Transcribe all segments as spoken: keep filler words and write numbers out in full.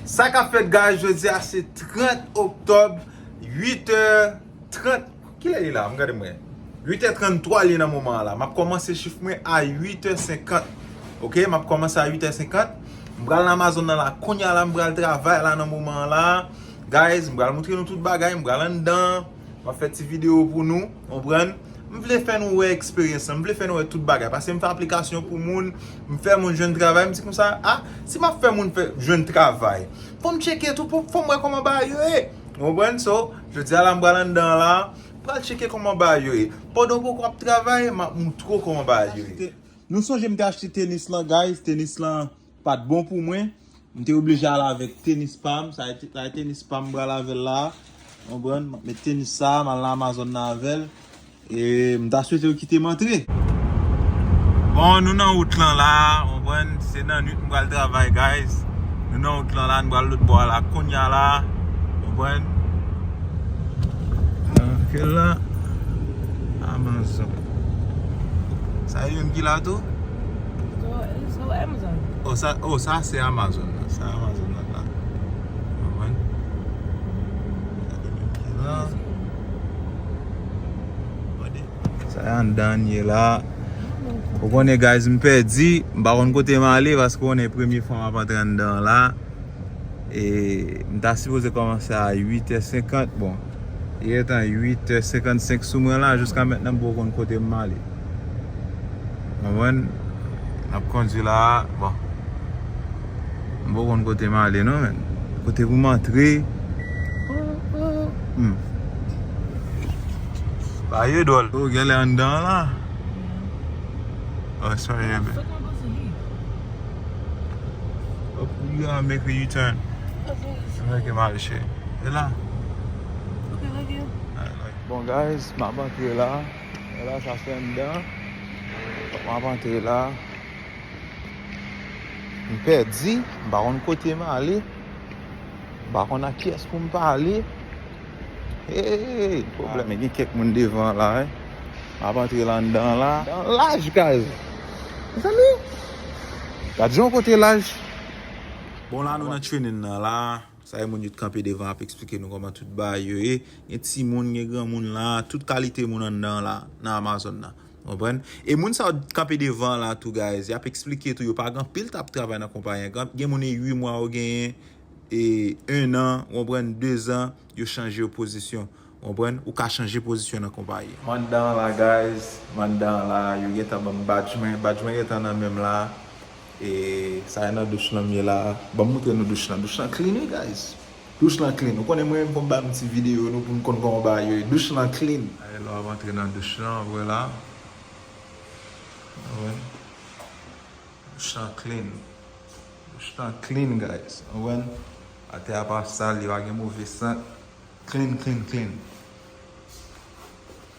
Sa k ap fèt, guys, jodi a se trant oktòb, uit è trant. Kilè li la? M gade mwen. Uit è tranntwa li nan moman an la. M ap kòmanse chif mwen a uit è senkant. Ok, m ap kòmanse a uit è senkant. M pral nan Amazon nan la. Kounye a la, m pral travay la nan moman an la. Guys, m pral montre nou tout bagay. M pral anndan. M ap fè ti videyo pou nou, konprann? M vle fè nou wè eksperyans lan, m vle fè nou wè tout bagay. Paske m fè aplikasyon pou moun, m fè moun jwenn travay, m di konsa, a, si m ap fè moun fè, jwenn travay, fò m tcheke tou, fò, fò m wè kòman bagay yo ye. Konprann? So, jodi a la, m pral anndan la, m pral tcheke kòman bagay yo ye. Pandan w poko ap travay, m ap moutre w kòman bagay yo ye. Nou sonje m te achte tenis lan, guys, tenis lan pa t bon pou mwen. M te oblije al avèk tenis pa m. Sa e te- sa e tenis pa m, m pral avè l la. Konprann? M ap met tenis sa, m al nan Amazon nan avè l. E m ta swete yo kite m antre. Bon, nou nan wout lan la, konprann? Se nan nwit m pral travay, guys. Nou nan wout lan la, nou pral lòt bò a la, kounye a la, konprann? Ok la. Amazon. Sa e youn ki la tou? So, so Amazon. Oh, sa, oh, sa se Amazon nan. Sa Amazon nan la. Konprann? Sa e youn ki la. Gade. Sa e anndan ye la. Ou konnen, guys, m pèdi. M pa konn kote m ale paske ou konnen premye fwa m ap antre anndan la. E m ta sipoze kòmanse a uit è senkant. Bon, li gentan uit è senkannsenk sou mwen la. Jiska mentnan, m poko konn kote m ale. Konprann? N ap kondui la. Bon, m poko konn kote m ale, non, men. Kote pou m antre. Hmm. Bagay yo dwòl. Oh, genlè anndan an la. Oh, sorry, yeah, babe. Fuck am I supposed to leave? Oh, you gotta make a U-turn. Okay. Make a male shit. E la. Okay, love you. Alright, love you. Bon, guys, m ap antre la. E la, sa se anndan. M ap antre la. M pèdi. M pa konn kote m ale. M pa konn ak kiyès pou m pale. Hey, pwoblèm, gen kèk moun devan la, wi. M ap antre la anndan la. Anndan laj, guys. Mezanmi, gad jan yon kote laj. Bon, la nou nan training nan la. Sa e moun yo t kanpe devan ap eksplike nou kòman tout bagay yo ye. Gen timoun, gen granmoun la, tout kalite moun anndan la, nan Amazon nan. Konprann? E moun sa yo t kanpe devan la tou, guys, y ap eksplike tou, yo pa gen anpil t ap travay nan konpayi an. Gen, gen moun e uit mwa yo genyen, e en an, ou konprann, de zan, yo chanje yo pozisyon. Ou konprann? Ou ka chanje pozisyon nan konpayi. M anndan la, guys. M anndan la. Yo gentan ban m badge mwen. Badge mwen gentan nan men m la. E sa e nan douch lan m ye la. Ban m moutre nou douch lan. Douch lan clean, wi, guys. Douch lan clean. Ou konnen mwen menm fò m ba nou ti videyo nou pou n konn kòman bagay yo ye. Douch lan clean. Sa e lè w ap antre nan douch lan, w ap wè la. Ou wè? Douch lan clean. Douch lan clean, guys. Ou konprann? Atè a pa sal, li pa gen move sant. Clean, clean, clean.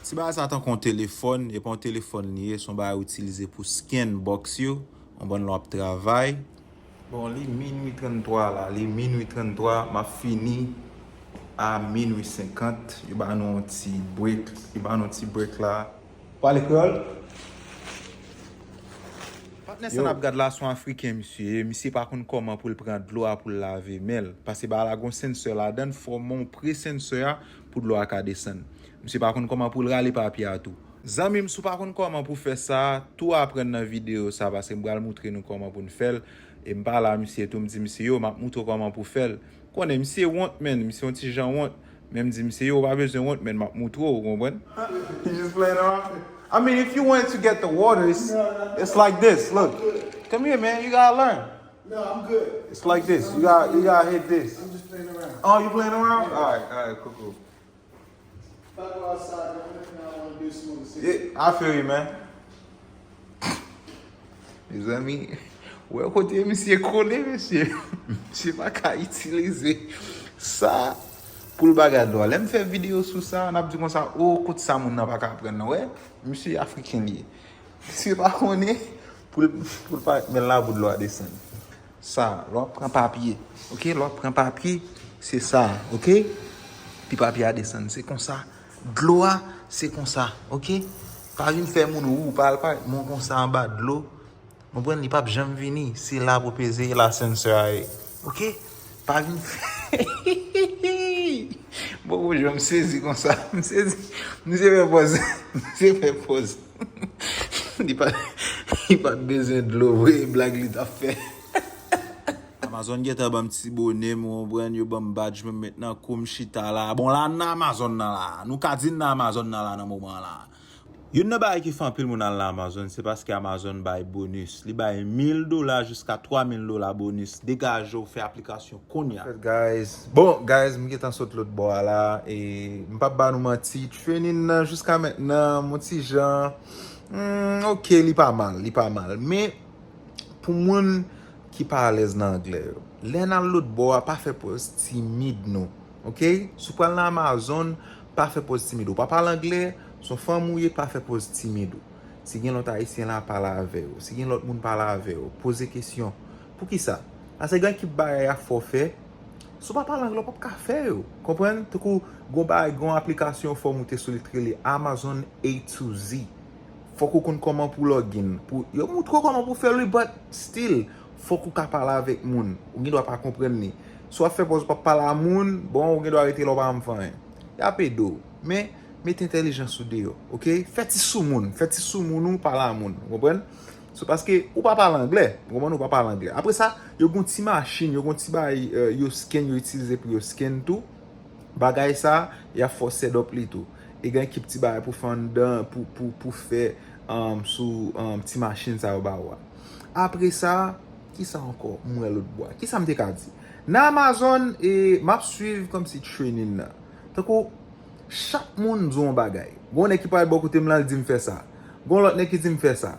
Ti bagay sa tankou yon telefòn, e pa yon telefòn li ye, se yon bagay ou itilize pou scan box yo. Ou konprann, lè w ap travay. Bon, li minui tranntwa la, li minui tranntwa, m ap fini a minui senkant. Yo ba nou yon ti break, yo ba nou yon ti break la. Pale kreyòl. Patnè sa n ap gad la se yon Afriken, misye. Misye pa konn kòman pou l pran dlo a pou l lave men l. Paske bagay la gon sensè ladan l, fò w monpre sensè a pou dlo a ka desann. Misye pa konn kòman pou l rale papye a tou. Zanmi m, si w pa konn kòman pou fè sa, tou aprann nan videyo sa, paske m pral moutre nou kòman pou n fè l. E m pale a misye tou, m di misye, yo, m ap moutre w kòman pou fè l. Konnen misye wont, man, misye yon ti jan wont. Men m di misye, yo, ou pa bezwen wont, man, m ap moutre w, ou konprann? He's just playing around. I mean, if you wanted to get the water, it's, it's like this. Look. Come here, man. You gotta learn. No, I'm good. It's like this. You got, you gotta hit this. I'm just playing around. Oh, you playing around? All right, all right, cool, cool. If I go outside, the only thing I wanna do is smoke a cigarette. Yeah, I feel you, man. Mezanmi, wè kote misye kole, mesye. Misye pa ka itilize sa pou l bagay dlo a. Lè m fè videyo sou sa, n ap di konsa, o, kot sa moun nan pa ka aprann nan. Wè, misye Afriken li ye. Misye pa konnen pou l, pou l pa met la pou dlo a desann. Sa, lè w ap pran papye, ok? Lè w ap pran papye, se sa, ok? Epi papye a desann, se konsa. Dlo a, se konsa, ok? Pa vin fè moun ou, pa al parèt moun konsa anba dlo. Konprann, li p ap janm vini. Se la pou peze, e la sensè a ye. Ok? Pa vin fè. Bon, bon, jan m sezi konsa. M sezi. Misye fè pòz. Misye fè pòz. Li pa, li pa t bezwen dlo vre, blag li t ap fè. Amazon gentan ban m ti bone m, ou konprann, yo ban m badge, mwen m met nan kou m chita la. Bon, la n nan Amazon nan la. Nou ka di n nan Amazon nan la nan moman la. Youn nan bagay ki fè anpil moun al nan Amazon, se paske Amazon bay bonis. Li bay mil dola jiska twa mil dola bonis. Degaje w, fè aplikasyon kounye a. Guys, bon, guys, m gentan sot lòt bò a la, e m p ap ba nou manti, training nan jiska mentnan, m on ti jan, hmm, ok, li pa mal, li pa mal. Men, pou moun ki pa alèz nan anglè yo, lè n al lòt bò a, pa fè pòz timid nou, ok? Si w pral nan Amazon, pa fè pòz timid ou. Pa pale anglè, se yon fanm ou ye, pa fè pòz timid ou. Si gen lòt ayisyen la, pale avè yo. Si gen lòt moun, pale avè yo. Poze kesyon. Poukisa? Paske gen ekip bagay a fò fè. Si w pa pale anglè, w p ap ka fè yo. Konprann? Tankou gon bagay, gon aplikasyon fò w moute sou li, t rele Amazon A to Z. Fòk ou konn kòman pou login. Pou, yo moutre w kòman pou fè l, wi, but still, fòk ou ka pale avèk moun. Ou gen dwa pa konprann li. Si w ap fè pòz ou p ap pale a moun, bon, ou gen dwa rete la, ou pa janm fè anyen. Y ap ede w. Men, mete entèlijans ou deyò, ok? Fè ti soumoun, fè ti soumoun ou pale a moun, ou konprann? So, paske ou pa pale anglè, ou konprann, ou pa pale anglè. Apre sa, yo gon ti machin, yo gon ti bagay, euh, yo scan, yo itilize pou yo scan tou. Bagay sa, y ap fè w set up li tou. E gen ekip ti bagay pou fè anndan, pou, pou, pou fè, um, sou, um, ti machin sa yo ba ou a. Apre sa, kisa ankò m wè lòt bò a? Kisa m te ka di? Nan Amazon, e, m ap swiv kòmsi training nan. Tankou, chak moun di yon bagay. Gon nèg ki pral bò kote m lan, l di m fè sa. Gon lòt nèg ki di m fè sa.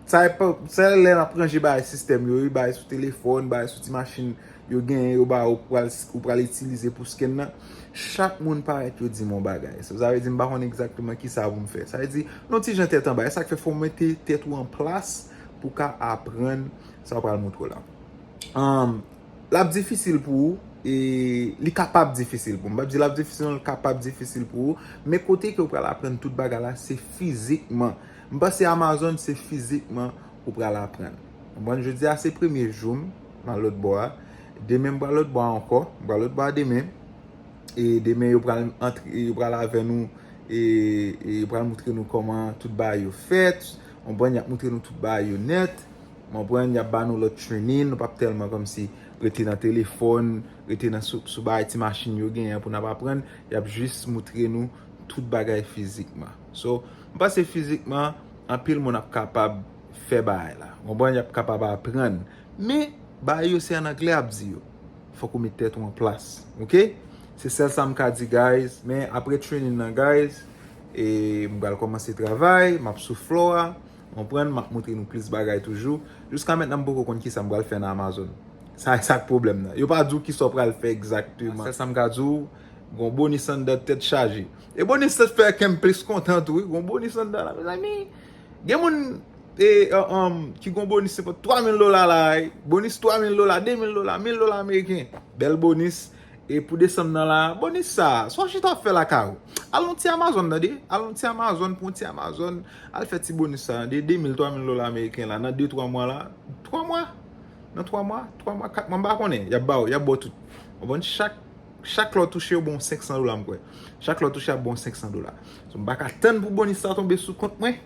Sa e pa, sa e lè n ap ranje bagay sistèm yo, wi, bagay sou telefòn, bagay sou ti machin yo genyen, yo ba ou pral, ou pral itilize pou scan nan. Chak moun parèt yo di m yon bagay. So, sa vle di m pa konn egzakteman kisa pou m fè. Sa vle di, yon ti jan tèt anba. E sa k fè fò w mete tèt ou an plas pou w ka aprann sa w pral montre w la. Um, l ap difisil pou ou, e li kapab difisil pou ou. M p ap di l ap difisil, non, l kapab difisil pou ou. Men kote ke w pral aprann tout bagay la, se fizikman. M panse Amazon se fizikman ou pral aprann. Konprann? Jodi a se premye jou m nan lòt bò a. Demen m pral lòt bò a ankò. M pral lòt bò a demen. E demen yo pral antre, yo pral avè nou, e, e yo pral moutre nou kòman tout bagay yo fèt. Konprann? Y ap moutre nou tout bagay yo nèt. Konprann? Y ap ba nou lòt training. Nou p ap tèlman kòmsi rete nan telefòn, rete nan sou, sou bagay ti machin yo genyen pou n ap aprann. Y ap jis moutre nou tout bagay fizikman. So, m panse fizikman, anpil moun ap kapab fè bagay la. Konprann? Y ap kapab aprann. Men, bagay yo se an anglè y ap di yo. Fòk ou met tèt ou an plas. Ok? Se sèl sa m ka di, guys. Men apre training nan, guys, e m pral kòmanse travay, m ap sou floor a. Konprann? M ap montre nou plis bagay toujou. Jiska mentnan, m poko konn kisa m pral fè nan Amazon. Sa, sa k pwoblèm nan. Yo pa di w kisa w pral fè egzakteman. Sèl sa m ka di w, gon bonis anndan tèt chaje. E bonis sa fè kè m plis kontan tou, wi. Gon bonis anndan la, mezanmi. Gen moun, e, e, um, ki gon bonis se pa twa mil dola la, e. Bonis twa mil dola, de mil dola, mil dola ameriken. Bèl bonis. E pou desanm nan la, bonis sa, se yon chita w ap fè lakay ou. Al yon ti Amazon, tande. Al yon ti Amazon, pran yon ti Amazon. Al fè ti bonis sa, de de mil, twa mil dola ameriken la, nan de, twa mwa la. Twa mwa? Nan twa mwa? Twa mwa, kat mwa, m pa konnen. Y ap ba w, y ap ba w tout. Konprann? Chak, chak lè w touche, yo ba w senk san dola, m kwè. Chak lè w touche, y ap ba w senk san dola. So, m pa ka tann pou bonis sa tonbe sou kont mwen.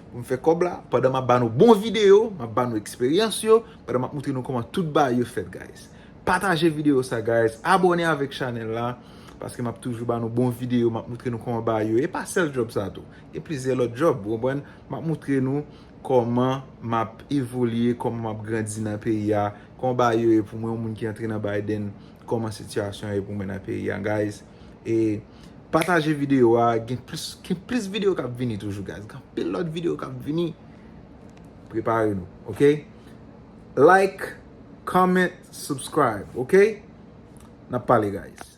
Pou m fè kòb la, pandan m ap ba nou bon videyo, m ap ba nou eksperyans yo, pandan m ap moutre nou kòman tout bagay yo fèt, guys. Pataje videyo sa, guys. Abòne avèk chanèl la, paske m ap toujou ba nou bon videyo, m ap moutre nou kòman bagay yo. E pa sèl djòb sa tou. Gen plizyè lòt djòb, ou konprann? M ap moutre nou kòman m ap evolye, kòman m ap grandi nan peyi a, kòman bagay yo ye pou mwen, yon moun ki antre nan Biden, kòman sitiyasyon an ye pou mwen nan peyi a, guys. E pataje videyo a, gen plis, gen plis videyo k ap vini toujou, guys. Gen anpil lòt videyo k ap vini. Prepare nou, ok? Like, comment, subscribe, ok? N ap pale, guys.